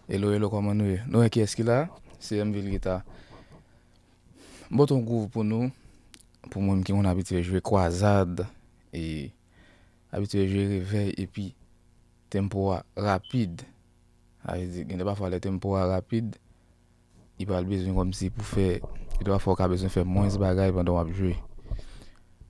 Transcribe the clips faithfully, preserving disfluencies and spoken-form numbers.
Hello, hello, kòman nou ye? Nou wè kiyès ki la? Se M Vil Gita. M pote yon gwouv pou nou, pou moun ki konn abitye jwe kwazad, e abitye jwe revèy, epi tempo a rapid. Sa vle di, gen de pafwa lè tempo a rapid, li pral bezwen kòmsi pou fè, gen de pafwa ou ka bezwen fè mwens bagay pandan w ap jwe.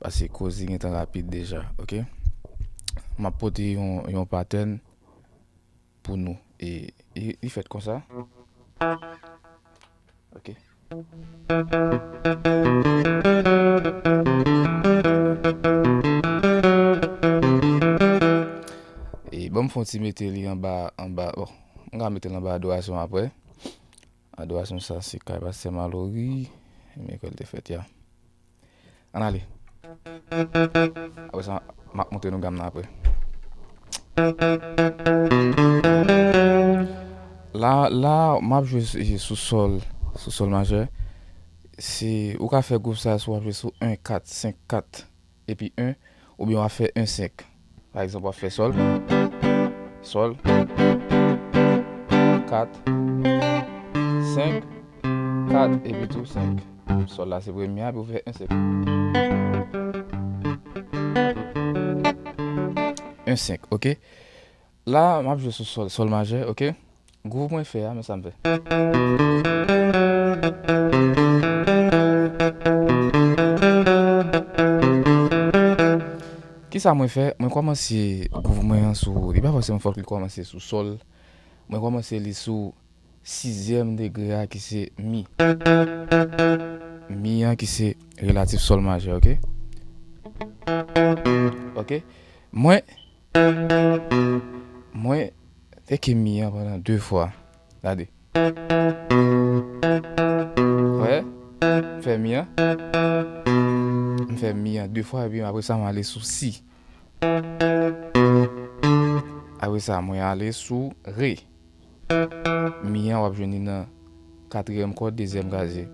Paske koz li gentan rapid deja, oke? M ap pote yon, yon patèn pou nou. E, e, li fèt konsa. Ok. E ban m fè yon ti mete li anba, anba, bon, m ka mete l anba adorasyon apre. Adorasyon sa se kay pastè Malory, men ke l te fèt ya. Ann ale. Apre sa, m ap montre nou gam nan apre. La, la, m ap jwe sou, sou sòl, sou sòl majè. Se, ou ka fè gwouv sa si w ap jwe sou en kat, senk kat, epi en, oubyen w ap fè en senk. Pa egzanp, w ap fè sòl, sòl, kat, senk, kat, epi tou senk. Sòl la se premye a, epi w fè en senk. En senk, ok. La, m ap jwe sou sòl, sòl majè, ok. Gwouv mwen fè a, men sa m fè. Kisa mwen fè? Mwen kòmanse gwouv mwen an sou, li pa fòseman fòk li kòmanse sou sòl. Mwen kòmanse li sou sizyèm degre a ki se mi. Mi an ki se relatif sòl majè, ok? Ok. Mwen, mwen teke mi an pandan de fwa. Gade. Wè? M fè mi an. M fè mi an de fwa, epi apre sa, m ale sou si. Apre sa, mwen ale sou re. Mi an, w ap jwenn li nan katriyèm kòd, dezyèm kazye.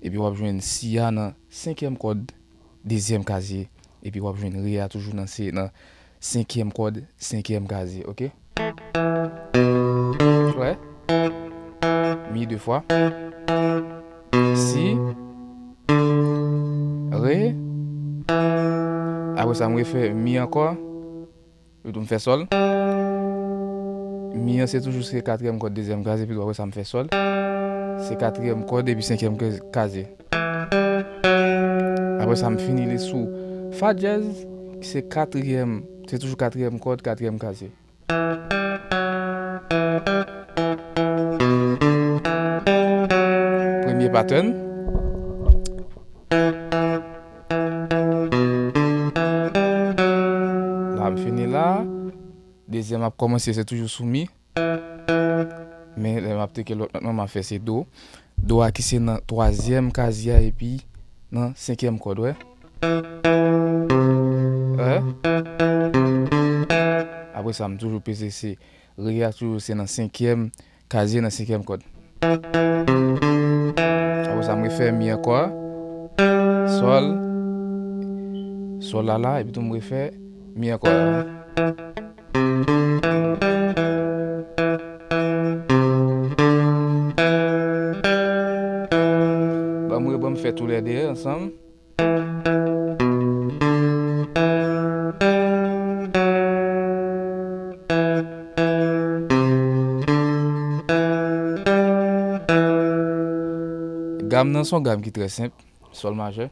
Epi w ap jwenn si a nan senkyèm kòd, dezyèm kazye. Epi w ap jwenn re a toujou nan se, nan senkyèm kòd, senkyèm kazye, ok? Wè? Mi de fwa. Si. Re. Apre sa, m refè mi ankò. Epi tou m fè sòl. Mi an se toujou se katriyèm kòd, dezyèm kazye, epi tou apre sa m fè sòl. Se katriyèm kòd epi senkyèm kazye. Apre sa m fini li sou fa dyèz, ki se katriyèm, se toujou katriyèm kòd, katriyèm kazye. Premye patèn. La m fini la. Dezyèm ap kòmanse, se toujou sou mi. Men lè m ap teke lòt nòt mwen, m ap fè se do. Do a ki se nan twazyèm kazye a epi nan senkyèm kòd, wè. Wè. Apre sa, m toujou peze se re a, toujou se nan senkyèm kazye nan senkyèm kòd. Apre sa, m refè mi ankò. Sòl. Sòl la la, epi tou m refè mi ankò. Ban m re-, ban m fè toulède ansanm. Gam nan se yon gam ki trè senp, sòl majè.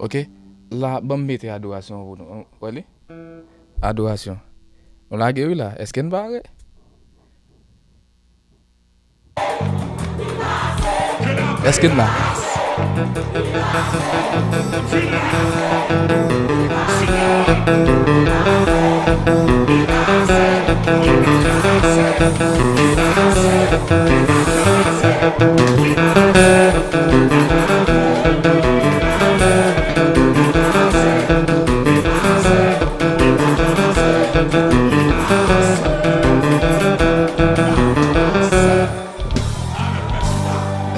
Ok, la, ban m mete adorasyon pou nou. Wè li? Adorasyon. Nou lage wi la. Èske n pare? Èske n la?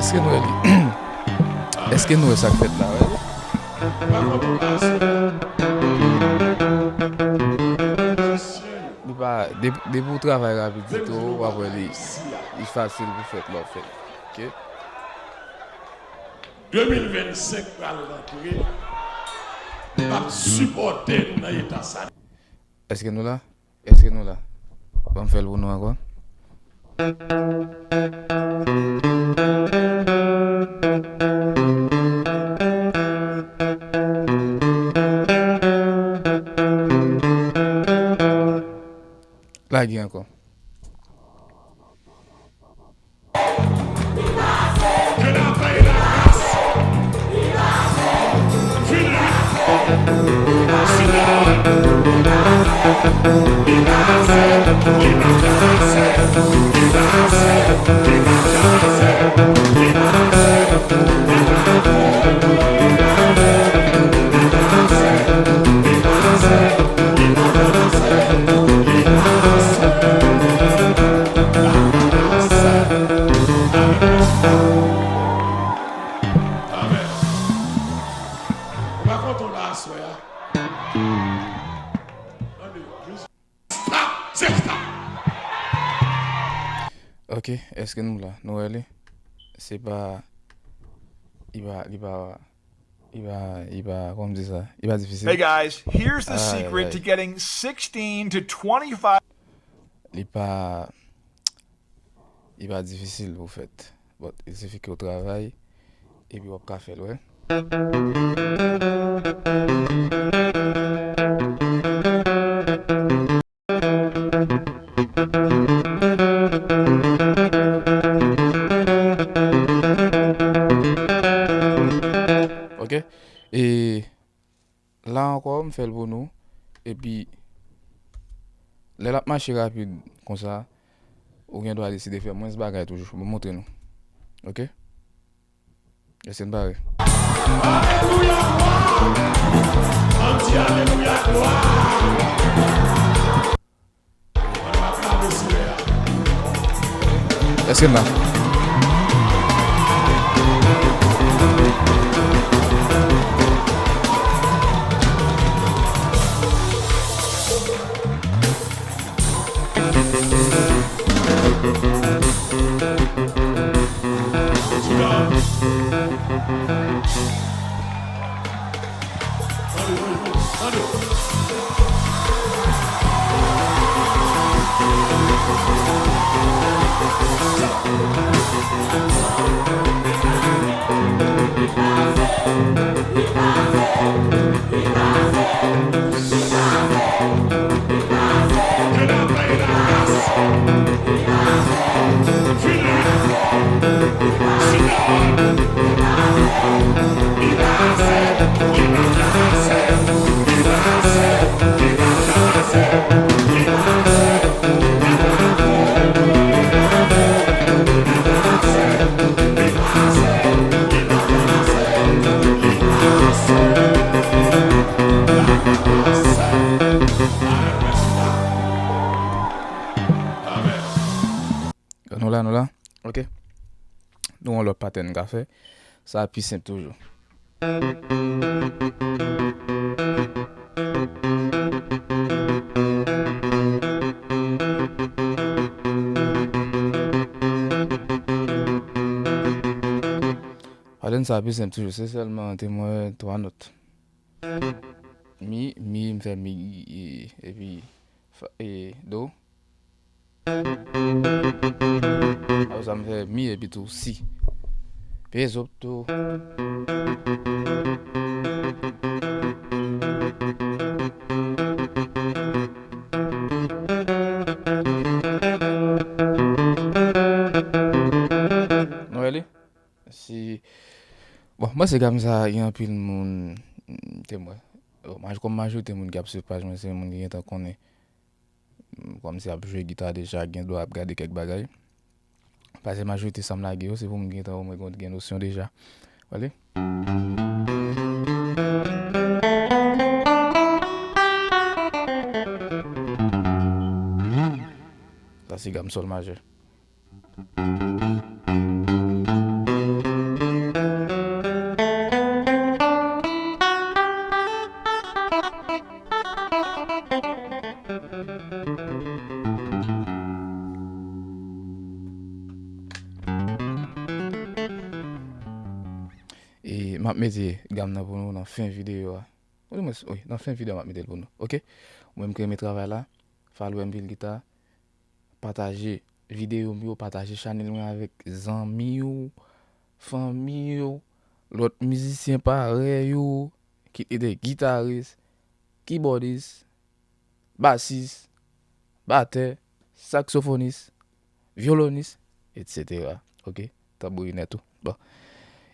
Èske nou wè li? Èske nou wè sa k fèt la, wè? Li pa, de-, depi w travay rapidite, w ap wè li, li fasil pou fèt lè w fè l. Ok? De mil vennsenk pral rantre, l ap sipòte n nan eta sa. Èske nou la? Èske nou la? Ban m fè l pou nou ankò. Lage ankò. Amèn. Ou pa kontan la aswè a? Tande, jis stop, se stop. Ok, èske nou la? Nou wè li? Se pa, li pa, li pa, li pa, li pa, kòman di sa? Li pa difisil. Hey guys, here's the secret to getting sixteen to twenty-five. Li pa, li pa difisil pou fèt. But, il suffit ke w travay, epi w ap ka fè l, wè. Ok. E la ankò, m fè l pou nou. Epi, lè l ap mache rapid konsa, ou gen dwa deside fè mwens bagay toujou. Mwen montre nou. Ok? Èske n pare? Alelouya, glwa! Ann di alelouya, glwa! Ann aklame Senyè a. Èske n la? Nou la, nou la. Ok. Nou yon lòt patèn n ka fè. Sa pi senp toujou. Patèn sa pi senp toujou, se sèlman te mwen twa nòt. Mi, mi, m fè mi, e, epi fa, e, do. Apre sa, m fè mi epi tou si. Peye zòt tou. Nou wè li? Si, bon, mwen se gam sa, gen anpil moun, mm, te mwen. Bon, maj-, kòm majorite moun ki ap swiv paj mwen, se moun ki gentan konnen. Mm, kòm se ap jwe gita deja, gen dwa ap gade kèk bagay. Paske majorite sa m lage yo, se pou moun ki gentan omwen gen, gen nosyon deja. Wale. Sa se gam sòl majè. m ap mete gam nan pou nou nan fen videyo a. Ou di mwen, wi, nan fen videyo a m ap mete l pou nou. Ok? Ou menm ki renmen travay la, follow M P L Guitar, pataje videyo m yo, pataje chanèl mwen avèk zanmi w, fanmi w, lòt mizisyen parèy ou, kit li te gitaris, kibòdis, basis, batè, saksofonis, vyolonis, etsetera. Ok? Tanbourinè tou. Bon.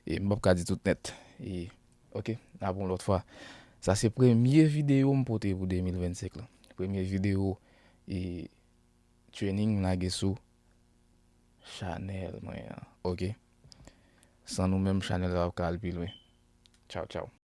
E m p ap ka di tout nèt. E, ok, n ap yon lòt fwa. Sa se premye videyo m pote pou de mil vennsenk lan. Premye videyo e training m lage sou chanèl mwen an. Ok? San nou menm, chanèl la p ap ka al pi lwen. Tchaw, tchaw.